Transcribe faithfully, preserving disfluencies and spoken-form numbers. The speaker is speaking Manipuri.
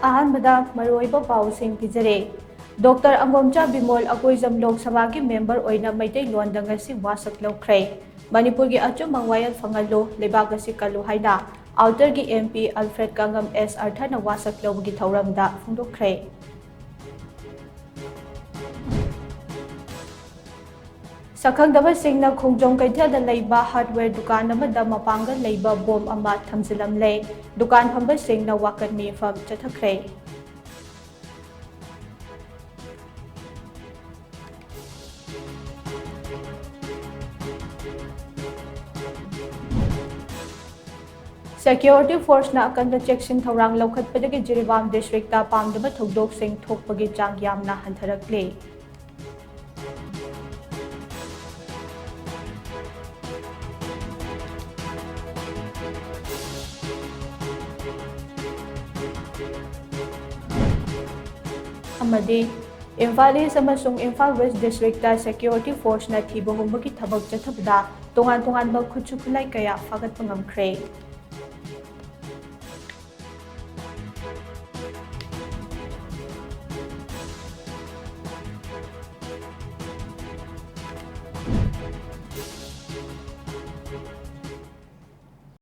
ꯑꯍꯥꯟꯕꯗ ꯃꯔꯨꯑꯣꯏꯕ ꯄꯥꯎꯁꯤꯡ ꯄꯤꯖꯔꯦ꯫ ꯗꯣꯛꯇꯔ ꯑꯪꯒꯣꯝꯆꯥ ꯕꯤꯃꯣꯜ ꯑꯀꯣꯏꯖꯝ ꯂꯣꯛ ꯁꯚꯥꯒꯤ ꯃꯦꯝꯕꯔ ꯑꯣꯏꯅ ꯃꯩꯇꯩꯂꯣꯟꯗ ꯉꯁꯤ ꯋꯥꯁꯛ ꯂꯧꯈ꯭ꯔꯦ꯫ ꯃꯅꯤꯄꯨꯔꯒꯤ ꯑꯆꯨꯝꯕ ꯋꯥꯌꯦꯜ ꯐꯪꯍꯜꯂꯨ, ꯂꯩꯕꯥꯛ ꯑꯁꯤ ꯀꯜꯂꯨ ꯍꯥꯏꯅ ꯑꯥꯎꯇꯔꯒꯤ ꯑꯦꯝ ꯄꯤ ꯑꯜꯐ꯭ꯔꯦꯗ ꯀꯥꯡꯉꯝ ꯑꯦꯁ ꯑꯥꯔꯊꯔꯅ ꯋꯥꯁꯛ ꯂꯧꯕꯒꯤ ꯊꯧꯔꯝꯗ ꯐꯣꯡꯗꯣꯛꯈ꯭ꯔꯦ꯫ ꯁꯛꯈꯪꯗꯕꯁꯤꯡꯅ ꯈꯣꯡꯖꯣꯝ ꯀꯩꯊꯦꯜꯗ ꯂꯩꯕ ꯍꯥꯔꯗꯋꯦꯌꯔ ꯗꯨꯀꯥꯟ ꯑꯃꯗ ꯃꯄꯥꯡꯒꯜ ꯂꯩꯕ ꯕꯣꯝ ꯑꯃ ꯊꯝꯖꯤꯜꯂꯝꯂꯦ꯫ ꯗꯨꯀꯥꯟ ꯐꯝꯕꯁꯤꯡꯅ ꯋꯥꯀꯠ ꯃꯤꯐꯝ ꯆꯠꯊꯈ꯭ꯔꯦ꯫ ꯁꯦꯀ꯭ꯌꯨꯔꯤꯇꯤ ꯐꯣꯔꯁꯅ ꯑꯀꯟꯕ ꯆꯦꯛꯁꯤꯟ ꯊꯧꯔꯥꯡ ꯂꯧꯈꯠꯄꯗꯒꯤ ꯖꯤꯔꯤꯕꯥꯝ ꯗꯤꯁꯇ꯭ꯔꯤꯛꯇ ꯄꯥꯝꯗꯕ ꯊꯧꯗꯣꯛꯁꯤꯡ ꯊꯣꯛꯄꯒꯤ ꯆꯥꯡ ꯌꯥꯝꯅ ꯍꯟꯊꯔꯛꯂꯦ꯫ ꯑꯃꯗꯤ ꯏꯝꯐꯥꯜ ꯏꯁ ꯑꯃꯁꯨꯡ ꯏꯝꯐꯥꯜ ꯋꯦꯁ ꯗꯤꯁꯇ꯭ꯔꯤꯛꯇ ꯁꯦꯀ꯭ꯌꯨꯔꯤꯇꯤ ꯐꯣꯔꯁꯅ ꯊꯤꯕ ꯍꯨꯝꯕꯒꯤ ꯊꯕꯛ ꯆꯠꯊꯕꯗ ꯇꯣꯉꯥꯟ ꯇꯣꯉꯥꯟꯕ ꯈꯨꯠꯁꯨ ꯈꯨꯠꯂꯥꯏ ꯀꯌꯥ ꯐꯥꯒꯠꯄ ꯉꯝꯈ꯭ꯔꯦ꯫